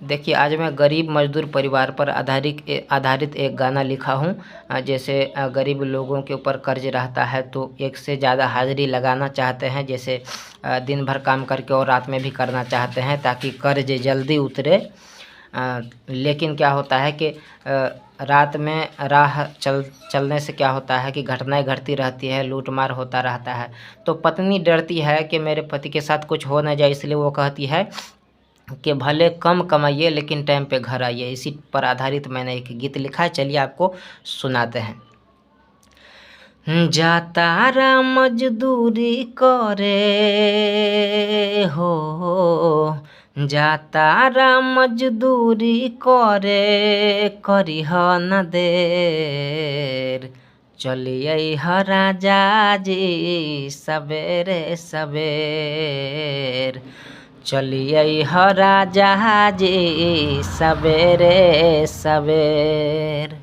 देखिए, आज मैं गरीब मजदूर परिवार पर आधारित आधारित एक गाना लिखा हूँ। जैसे गरीब लोगों के ऊपर कर्ज रहता है तो एक से ज़्यादा हाजिरी लगाना चाहते हैं। जैसे दिन भर काम करके और रात में भी करना चाहते हैं ताकि कर्ज जल्दी उतरे। लेकिन क्या होता है कि रात में राह चलने से क्या होता है कि घटनाएं घटती रहती है, लूटमार होता रहता है। तो पत्नी डरती है कि मेरे पति के साथ कुछ हो ना जाए, इसलिए वो कहती है कि भले कम कमाइए लेकिन टाइम पे घर आइए। इसी पर आधारित मैंने एक गीत लिखा है, चलिए आपको सुनाते हैं। जातारा मजदूरी करे हो, जातारा मजदूरी करे, करीह न देर, चलिए ह राजा जी सवेरे सवेर, चलिए ह राजा जी सवेरे सवेर।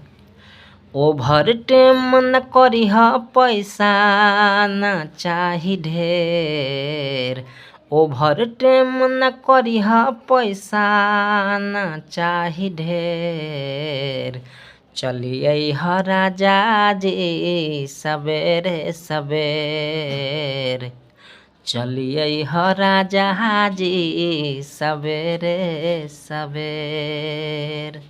ओभर टेम न करीह पैसा न चाही ढेर, ओभर टेम न करीह पैसा न चाही ढेर, चलिए ह राजा जी सवेरे सवेर, चलिए ह राजा जी सवेरे सवेर।